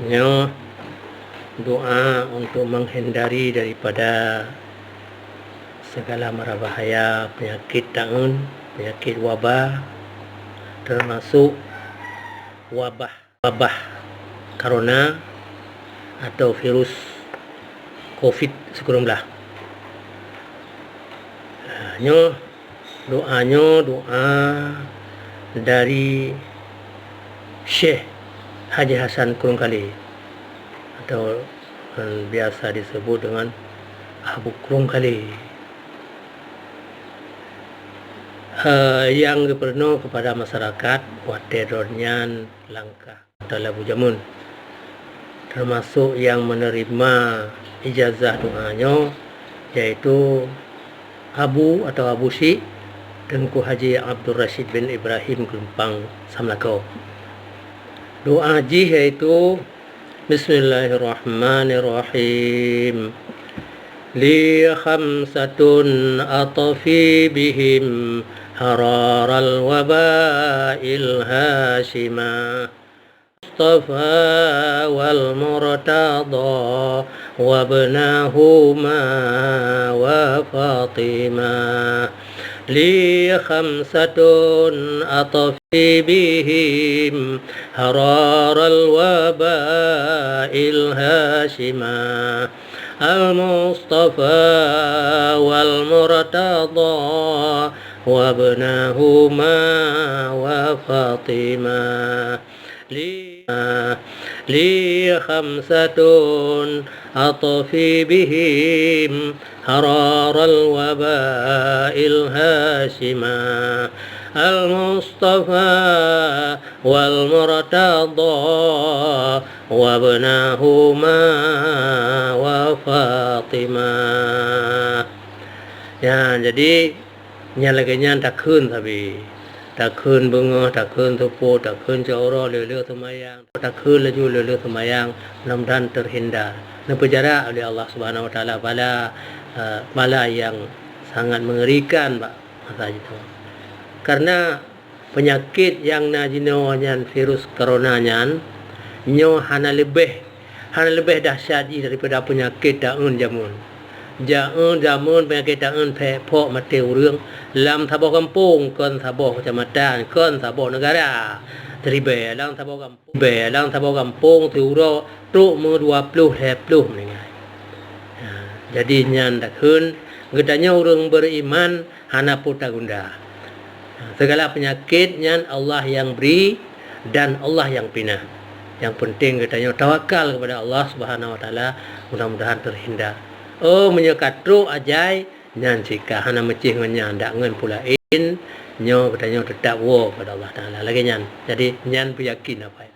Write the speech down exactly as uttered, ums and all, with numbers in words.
Nyoe doa untuk menghindari daripada segala mara bahaya penyakit taun, penyakit wabah, termasuk wabah, wabah corona atau virus covid sembilan belas. Nyoe doa nyoe doa dari Syekh Haji Hasan Krueng Kalé atau, eh, biasa disebut dengan Abu Krueng Kalé. Eh, nyang geupeurunoe kepada masyarakat watée droe nyan langkah Taala bu jameun, termasuk nyang menerima ijazah doa nyoe, yaitu Abu atau Abu Syik Teungku Haji Abdul Rashid bin Ibrahim Geulumpang Samlakoe. Doa jih yaitu, Bismillahirrahmanirrahim. Li khamsatun atfi bihim hararal wabail hasyimah. Mustafa wal Murtada wabnahuma wa Fatimah. Li khamsatun atfi bihim hararal wabail hasyimah. Al-Mustafa wal Murtada wabnahuma wa Fatimah. Li, li khamsatun atfi bihim hararal wabail hasyimah. Al-Mustafa wal Murtada wabnahuma wa Fatimah. Ya, jadi, nyan lagée nyan takheun sabe. Takheun beungoh, takheun seupôt, takheun siuroe, le-le seumayang. Takheun laju le-le seumayang, mudah-mudahan terhindar. Neupeujarak oleh Allah Subhanahu Wa Taala bala, eh, bala nyang sangat mengerikan bak masa jinoe. Karena peunyakét nyang na jinoe nyan virus corona nyan, nyoe hana leubeh, hana leubeh dahsyat jih daripada peunyakét taun jameun. Jameun, jameun peunyakét taun phek phok maté ureuëng lam saboh gampông, kon saboh keucamatan, kon saboh neugara. Ribée lam saboh gampông, ribée lam saboh gampông siuroe trok meudua ploh lhée ploh meuninggai. Ha, jadi nyan takheun geutanyoe ureuëng beriman hana peue tagunda. Segala peunyakét nyan Allah nyang bri dan Allah nyang pinah. Nyang penting geutanyoe tawakal kepada Allah Subhanahu Wa Taala, mudah-mudahan terhindar. Oh, meunyoe ka trok ajai, nyan cit ka hana meucih ngon nyan, dak ngon peue laén, nyoe geutanyoe teutap woe kepada Allah Taala. Lagée nyan. Jadi, nyan peuyakin apai.